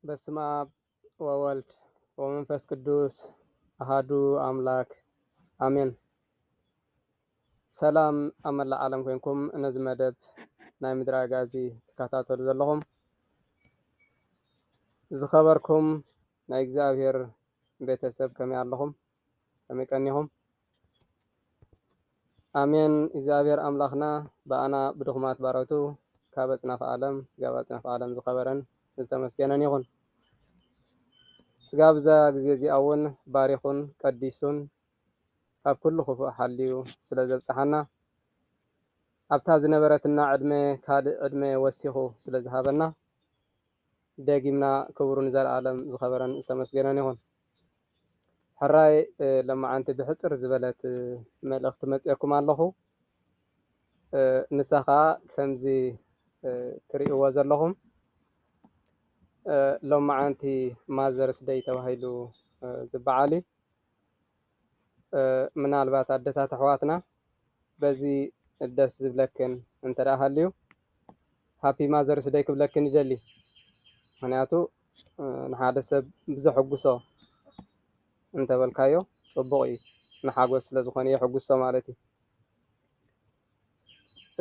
በስመ አብ ወወልድ ወመንፈስ ቅዱስ አሃዱ አምላክ አሜን። ሰላም ኣብ መላእ ዓለም ኮይንኩም ነዚ መደብ ናይ ምድረ ኣጋዚ ትከታተሉ ዘለኹም ዝኸበርኩም ናይ እግዚኣብሔር ቤተሰብ ከመይ ኣለኹም? ከመይ ቀኒኹም? ኣሜን። እግዚኣብሔር ኣምላኽና ብኣና ብድኹማት ባሮቱ ካብ ኣጽናፈ ዓለም ስጋብ ኣጽናፈ ዓለም ዝኸበረን ዝተመስገነን ይኹን። ስጋብ እዛ ግዜ እዚኣ እውን ባሪኹን ቀዲሱን ካብ ኩሉ ክፉእ ሓልዩ ስለ ዘብጽሓና ኣብታ ዝነበረትና ዕድመ ካልእ ዕድመ ወሲኹ ስለ ዝሃበና ደጊምና ክቡር ንዘለኣለም ዝኸበረን ዝተመስገነን ይኹን። ሕራይ እ፣ ለማዓንቲ ብሕጽር ዝበለት እ፣ መልእኽቲ መጽኤኩም ኣለኹ። እ፣ ንሳ ኸኣ ከምዚ እ፣ ትርእይዎ ዘለኹም እ፣ ሎማዓንቲ ማዘርስ ደይ ተባሂሉ እ፣ ዝበዓል እዩ። እ፣ ምናልባት ኣደታት ኣሕዋትና በዚ ደስ ዝብለክን እንተ ደኣ ሃልዩ ሃፒ ማዘርስ ደይ ክብለክን ይደሊ። ምኽንያቱ እ፣ ንሓደ ሰብ ብዘሐጉሶ እንተበልካዮ ጽቡቕ እዩ። ንሓጎስ ስለ ዝኾነ የሐጉሶ ማለት እዩ።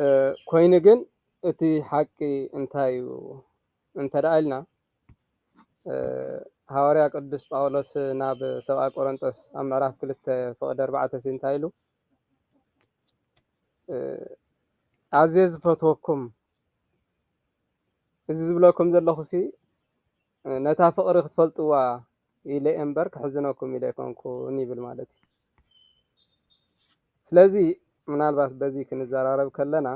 እ፣ ኮይኑ ግን እቲ ሓቂ እንታይ እዩ እንተ ደኣ ኢልና እ፣ ሃዋርያ ቅዱስ ጳውሎስ ናብ ሰብኣ ቆሮንጦስ ኣብ ምዕራፍ ክልተ ፍቕዲ ኣርባዕተ ሲ እንታይ ኢሉ እ፣ ኣዝየ ዝፈትወኩም እዚ ዝብለኩም ዘለኹ ሲ እ፣ ነታ ፍቕሪ ክትፈልጥዋ ኢለ እየ እምበር ክሕዝነኩም ኢለ ኣይኮንኩን ይብል ማለት እዩ። ስለዚ ምናልባት በዚ ክንዘራረብ ከለና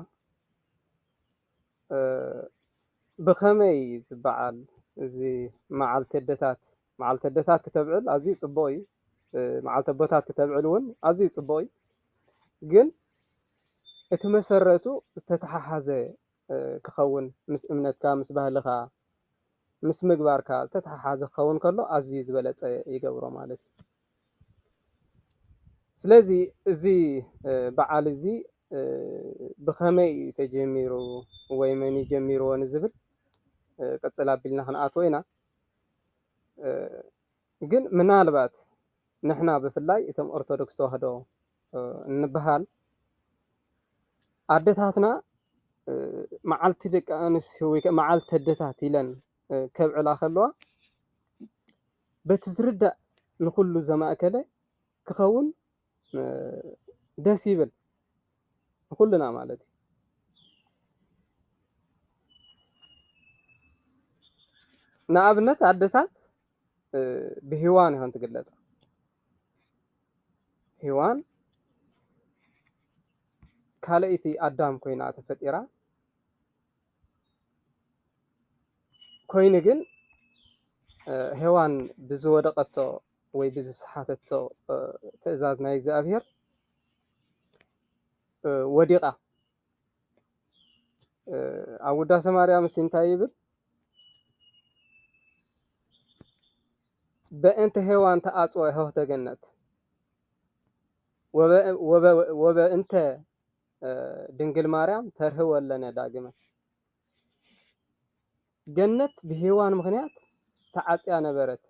እ፣ ብኸመይ ዝበዓል እዚ መዓልቲ ኣደታት መዓልቲ ኣደታት ክተብዕል ኣዝዩ ጽቡቕ እዩ። እ፣ መዓልቲ ኣቦታት ክተብዕል እውን ኣዝዩ ጽቡቕ እዩ። ግን እቲ መሰረቱ ዝተተሓሓዘ እ፣ ክኸውን ምስ እምነትካ ምስ ባህልኻ ምስ ምግባርካ ዝተተሓሓዘ ክኸውን ከሎ ኣዝዩ ዝበለጸ ይገብሮ ማለት እዩ። ስለዚ እዚ እ፣ በዓል እዚ እ፣ ብኸመይ እዩ ተጀሚሩ ወይ መን እዩ ጀሚርዎ ንዝብል እ፣ ቅጽል ኣቢልና ክንኣትዎ ኢና። እ፣ ግን ምናልባት ንሕና ብፍላይ እቶም ኦርቶዶክስ ተዋህዶ እ፣ እንበሃል ኣደታትና እ፣ መዓልቲ ደቂ ኣንስትዮ ወይ ከኣ መዓልቲ ኣደታት ኢለን እ፣ ከብዕላ ከለዋ በቲ ዝርዳእ ንኹሉ ዘማእከለ ክኸውን እ፣ ደስ ይብል ንኹልና ማለት እዩ። ንኣብነት ኣደታት እ፣ ብሄዋን እየን ትግለጻ። ሄዋን ካልኣይቲ ኣዳም ኮይና ተፈጢራ። ኮይኑ ግን እ፣ ሄዋን ብዝወደቐቶ ወይ ብዝሰሓተቶ እ፣ ትእዛዝ ናይ እግዚኣብሔር እ፣ ወዲቓ። እ፣ ኣብ ውዳሴ ማርያም ሲ እንታይ ይብል? በእንተ ሄዋን ተኣጽወ ሆህተ ገነት ወበ- ወበ- ወበእንተ እ፣ ድንግል ማርያም ተርህወ ለነ ዳግመ። ገነት ብሄዋን ምኽንያት ተዓጽያ ነበረት፣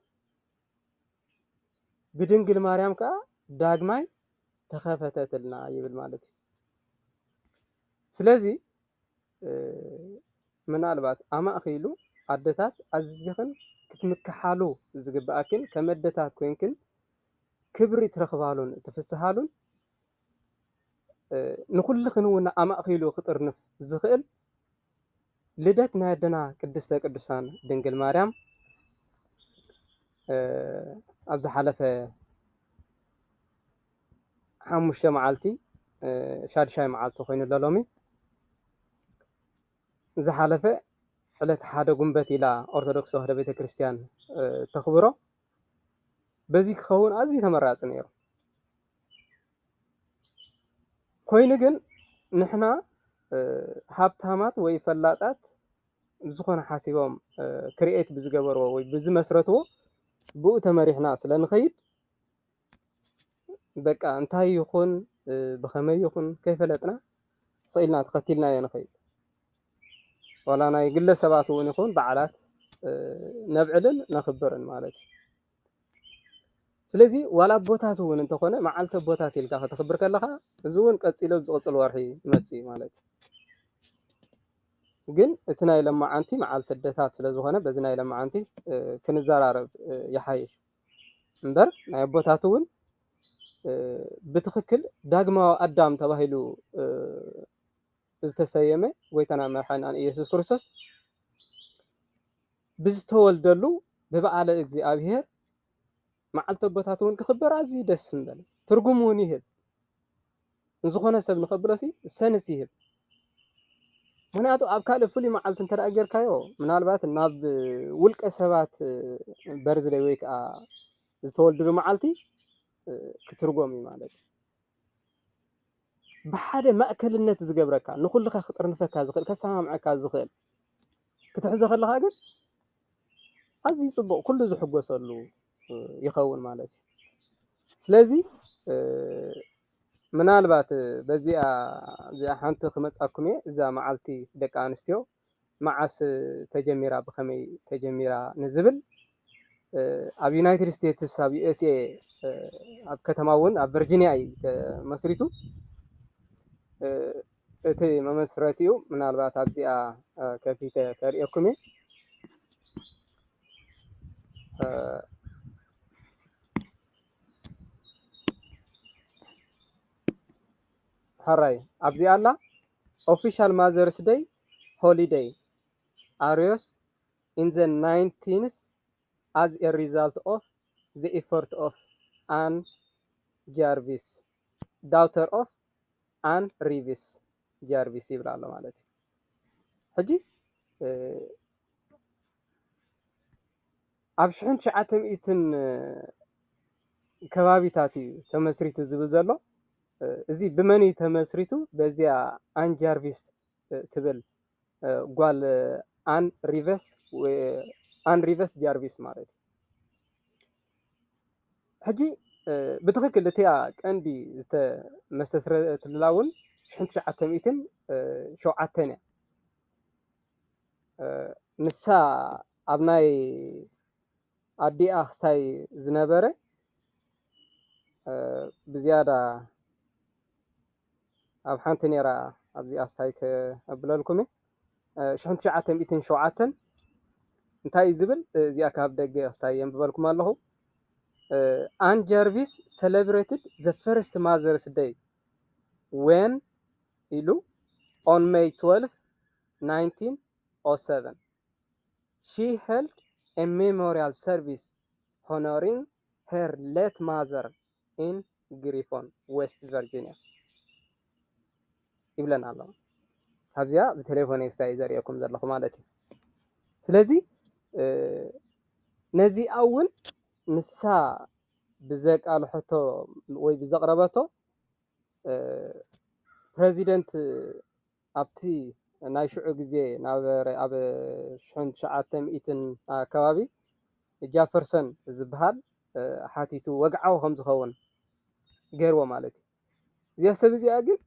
ብድንግል ማርያም ከኣ ዳግማይ ተኸፈተትልና ይብል ማለት እዩ። ስለዚ እ፣ ምናልባት ኣማእኺሉ ኣደታት ኣዚኽን ክትምክሓሉ ዝግብኣክን ከም ኣደታት ኮይንክን ክብሪ ትረኽባሉን ትፍስሃሉን እ፣ ንኹልኽን እውን ኣማእኺሉ ክጥርንፍ ዝኽእል ልደት ናይ ኣደና ቅድስተ ቅዱሳን ድንግል ማርያም እ፣ ኣብ ዝሓለፈ ሓሙሽተ መዓልቲ እ፣ ሻድሻይ መዓልቲ ኮይኑ ኣሎ ሎሚ። ዝሓለፈ ዕለት ሓደ ጉንበት ኢላ ኦርቶዶክስ ተዋህዶ ቤተክርስትያን እ፣ ተኽብሮ። በዚ ክኸውን ኣዝዩ ተመራፂ ነይሩ። ኮይኑ ግን ንሕና ሃብታማት ወይ ፈላጣት ዝኾነ ሓሲቦም ክሪኤት ብዝገበርዎ ወይ ብዝመስረትዎ ብኡ ተመሪሕና ስለ ንኸይድ በቃ እንታይ ይኹን ብኸመይ ይኹን ከይፈለጥና ስቕ ኢልና ተኸቲልናዮ ንኸይድ። ዋላ ናይ ግለሰባት እውን ይኹን በዓላት ነብዕልን ነኽብርን ማለት እዩ። ስለዚ ዋላ ኣቦታት እውን እንተኾነ መዓልቲ ኣቦታት ኢልካ ከተኽብር ከለኻ እዚ እውን ቀፂሎ ዝቕፅል ወርሒ ይመፅእ እዩ ማለት እዩ። ግን እቲ ናይ ለማዓንቲ መዓልቲ ኣደታት ስለ ዝኾነ በዚ ናይ ለማዓንቲ ክንዘራረብ ይሓይሽ እምበር ናይ ኣቦታት እውን ብትኽክል ዳግማዊ ኣዳም ተባሂሉ ዝተሰየመ ጎይታና መርሓናን ኢየሱስ ክርስቶስ ብዝተወልደሉ ብበዓለ እግዚኣብሔር መዓልቲ ኣቦታት እውን ክኽበር ኣዝዩ ደስ ምበለ ትርጉም እውን ይህብ። ንዝኾነ ሰብ ንኸብሎ ሲ ሰንስ ይህብ። ምክንያቱ ኣብ ካልእ ፍሉይ መዓልቲ እንተ ደኣ ጌርካዮ ምናልባት ናብ ውልቀ ሰባት በርዝደይ ወይ ከዓ ዝተወልድሉ መዓልቲ ክትርጎም እዩ ማለት እዩ። ብሓደ ማእከልነት ዝገብረካ ንኹልኻ ክጥርንፈካ ዝኽእል ከሰማምዐካ ዝኽእል ክትሕዞ ከለኻ ግን ኣዝዩ ፅቡቕ ኩሉ ዝሕጎሰሉ ይኸውን ማለት እዩ። ስለዚ ምናልባት በዚኣ እዚኣ ሓንቲ ክመፃኩም እየ እዛ መዓልቲ ደቂ ኣንስትዮ መዓስ ተጀሚራ ብኸመይ ተጀሚራ ንዝብል ኣብ ዩናይትድ ስቴትስ ኣብ ዩኤስኤ ኣብ ከተማ እውን ኣብ ቨርጂኒያ እዩ ተመስሪቱ። እቲ መመስረቲኡ ምናልባት ኣብዚኣ ከፊተ ከርእየኩም እየ። ሕራይ ኣብዚኣ ኣላ። Official Mother's Day holiday arose in the nineteenth as a result of the effort of Anne Jarvis, daughter of Anne Reeves Jarvis ይብል ኣሎ ማለት እዩ። ሕጂ ኣብ ሽሕን ትሽዓተ ሚእትን ከባቢታት እዩ ተመስሪቱ ዝብል ዘሎ። እዚ ብመን እዩ ተመስሪቱ? በዚኣ ኣን ጃርቪስ ትብል ጓል ኣን ሪቨስ ኣን ሪቨስ ጃርቪስ ማለት እዩ። ሕጂ ብትኽክል እቲኣ ቀንዲ ዝተመሰረትላ እውን ሽሕን ትሽዓተ ሚእትን ሸውዓተን እያ። ንሳ ኣብ ናይ ኣዲኣ ክስታይ ዝነበረ ብዝያዳ ኣብ ሓንቲ ነይራ ኣብዚኣ ስታይ ከብለልኩም ሽሕን ትሽዓተ ሚእትን ሸውዓተን እንታይ እዩ ዝብል እዚኣ ካብ ደገ ክስታይ የንብበልኩም ኣለኹ። Anne Jarvis celebrated the first Mother's Day when ኢሉ on May twelve, nineteen oh seven she held a memorial service honoring her late mother in Griffin, West Virginia ይብለና ኣሎ። ካብዚኣ ብቴሌፎን ስታይ ዘርእየኩም ዘለኹ ማለት እዩ። ስለዚ ነዚኣ እውን ንሳ ብዘቃልሐቶ ወይ ብዘቕረበቶ ፕሬዚደንት ኣብቲ ናይ ሽዑ ግዜ ነበረ ኣብ ሽሕን ትሽዓተ ሚእትን ኣከባቢ ጃፈርሰን ዝበሃል ሓቲቱ ወግዓዊ ከም ዝኸውን ገይርዎ ማለት እዩ። እዚኣ ሰብ እዚኣ ግን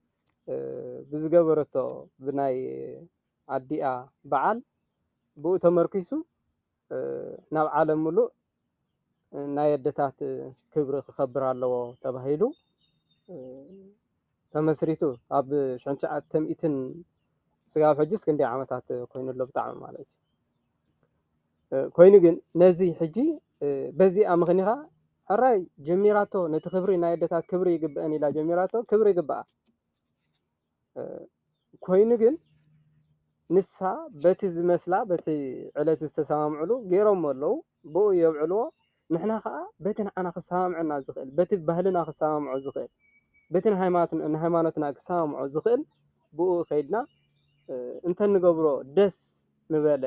ብዝገበረቶ ብናይ ኣዲኣ በዓል ብኡ ተመርኪሱ ናብ ዓለም ሙሉእ ናይ ኣደታት ክብሪ ክኸብር ኣለዎ ተባሂሉ ተመስሪቱ ኣብ ሽሕን ትሽዓተ ሚእትን ስጋብ ሕጂ እስክንደይ ዓመታት ኮይኑ ኣሎ ብጣዕሚ ማለት እዩ። ኮይኑ ግን ነዚ ሕጂ በዚኣ ምኽኒኻ ሕራይ ጀሚራቶ ነቲ ክብሪ ናይ ኣደታት ክብሪ ይግብአን ኢላ ጀሚራቶ ክብሪ ይግብኣ ኮይኑ ግን ንሳ በቲ ዝመስላ በቲ ዕለት ዝተሰማምዕሉ ገይሮሞ ኣለዉ ብኡ የብዕልዎ ንሕና ከዓ በቲ ንዓና ክሰማምዐና ዝኽእል በቲ ባህልና ክሰማምዖ ዝኽእል በቲ ንሃይማኖትና ክሰማምዖ ዝኽእል ብኡ ከይድና እንተንገብሮ ደስ ምበለ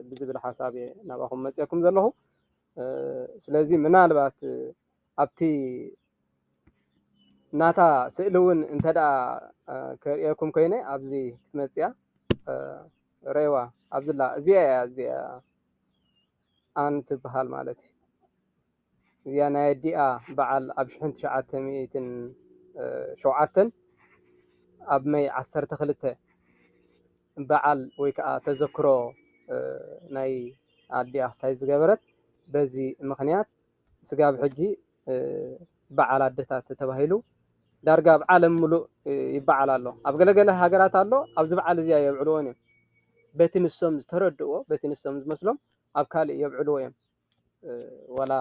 ብዝብል ሓሳብ እየ ናባኹም መፅየኩም ዘለኹ ስለዚ ምናልባት ኣብቲ ናታ ስእሊ እውን እንተ ደኣ፣ እ፣ ከርእየኩም ኮይነ ኣብዚ ክትመጽያ፣ እ፣ ረይዋ ኣብዝላ እዚኣ እያ፣ እዚኣ ኣን ትበሃል ማለት እዩ። እዚኣ ናይ ኣዲኣ በዓል ኣብ ሽሕን ትሽዓተ ሚእትን ሸውዓተን ኣብ መይ ዓሰርተ ክልተ በዓል ወይ ከዓ ተዘክሮ፣ እ፣ ናይ ኣዲኣ ክሳይ ዝገበረት፣ በዚ ምኽንያት ስጋብ ሕጂ፣ እ፣ በዓል ኣደታት ተባሂሉ ዳርጋ ኣብ ዓለም ምሉእ፣ እ፣ ይበዓል ኣሎ። ኣብ ገለገለ ሃገራት ኣሎ፣ ኣብዚ በዓል እዚኣ የብዕልዎን እዮም። በቲ ንሶም ዝተረድእዎ፣ በቲ ንሶም ዝመስሎም ኣብ ካልእ የብዕልዎ እዮም። እ፣ ዋላ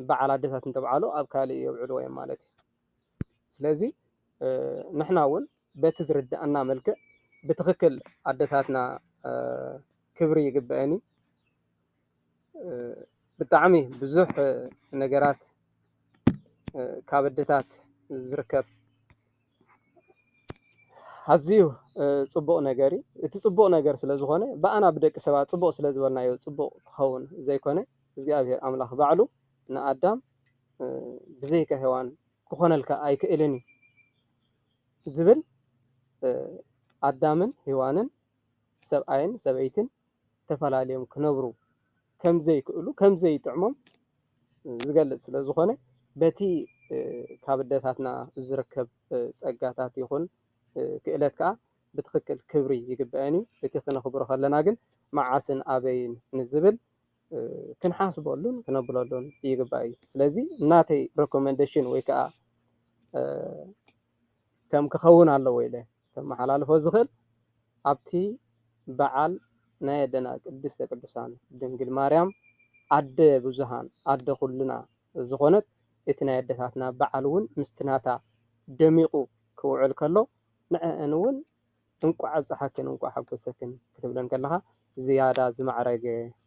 በዓል ኣደታት እንተብዓሉ ኣብ ካልእ የብዕልዎ እዮም ማለት እዩ። ስለዚ፣ እ፣ ንሕና እውን በቲ ዝርድኣና መልክዕ ብትኽክል ኣደታትና፣ እ፣ ክብሪ ይግበአን እዩ። እ፣ ብጣዕሚ ብዙሕ፣ እ፣ ነገራት፣ እ፣ ካብ ኣደታት ዝርከብ ኣዝዩ፣ እ፣ ጽቡቕ ነገር እዩ። እቲ ጽቡቕ ነገር ስለ ዝኾነ፣ ብኣና ብደቂ ሰባት ጽቡቕ ስለ ዝበልናዮ ጽቡቕ ክኸውን ዘይኮነ፣ እግዚኣብሔር ኣምላኽ ባዕሉ ንኣዳም፣ እ፣ ብዘይካ ሄዋን ክኾነልካ ኣይክእልን እዩ ዝብል፣ እ፣ ኣዳምን ሄዋንን፣ ሰብኣይን ሰበይትን ተፈላልዮም ክነብሩ ከም ዘይክእሉ፣ ከም ዘይጥዕሞም ዝገልጽ ስለ ዝኾነ፣ በቲ፣ እ፣ ካብ ኣደታትና ዝርከብ፣ እ፣ ጸጋታት ይኹን፣ እ፣ ክእለት ከኣ ብትኽክል ክብሪ ይግበአን እዩ። እቲ ክነኽብሮ ከለና ግን መዓስን ኣበይን ንዝብል፣ እ፣ ክንሓስበሉን ክነብለሉን ይግባእ እዩ። ስለዚ ናተይ ሪኮመንዴሽን ወይ ከኣ፣ እ፣ ከም ክኸውን ኣለዎ ኢለ ከመሓላልፎ ዝኽእል፣ ኣብቲ በዓል ናይ ኣደና ቅድስተ ቅዱሳን ድንግል ማርያም ኣደ ብዙሃን ኣደ ኩልና ዝኾነት፣ እቲ ናይ ኣደታትና በዓል እውን ምስቲ ናታ ደሚቑ ክውዕል ከሎ፣ ንዐአን እውን እንቋዕ ኣብፀሓክን እንቋዕ ሓጎሰክን ክትብለን ከለኻ ዝያዳ ዝማዕረገ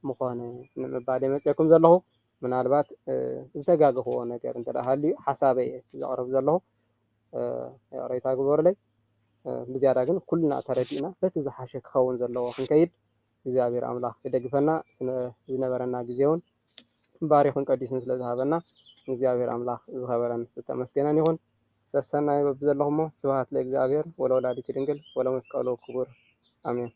ምኾነ ንምባል እየ መፅኤኩም ዘለኹ። ምናልባት፣ እ፣ ዝተጋገኽዎ ነገር እንተ ደኣ ሃልዩ ሓሳበይ እየ ዘቕርብ ዘለኹ። እ፣ ይቕሬታ ግበሩለይ። እ፣ ብዝያዳ ግን ኩልና ተረዲእና በቲ ዝሓሸ ክኸውን ዘለዎ ክንከይድ እግዚኣብሔር ኣምላኽ ክደግፈና፣ ስነ-፣ ዝነበረና ግዜ እውን ባሪኹን ቀዲሱን ስለ ዝሃበና ንእግዚኣብሔር ኣምላኽ ዝኸበረን ዝተመስገነን ይኹን። ሰሰናዩ በብዘለኹሞ። ስብሐት ለእግዚኣብሔር ወለወላዲቱ ድንግል ወለመስቀሉ ክቡር። ኣሜን።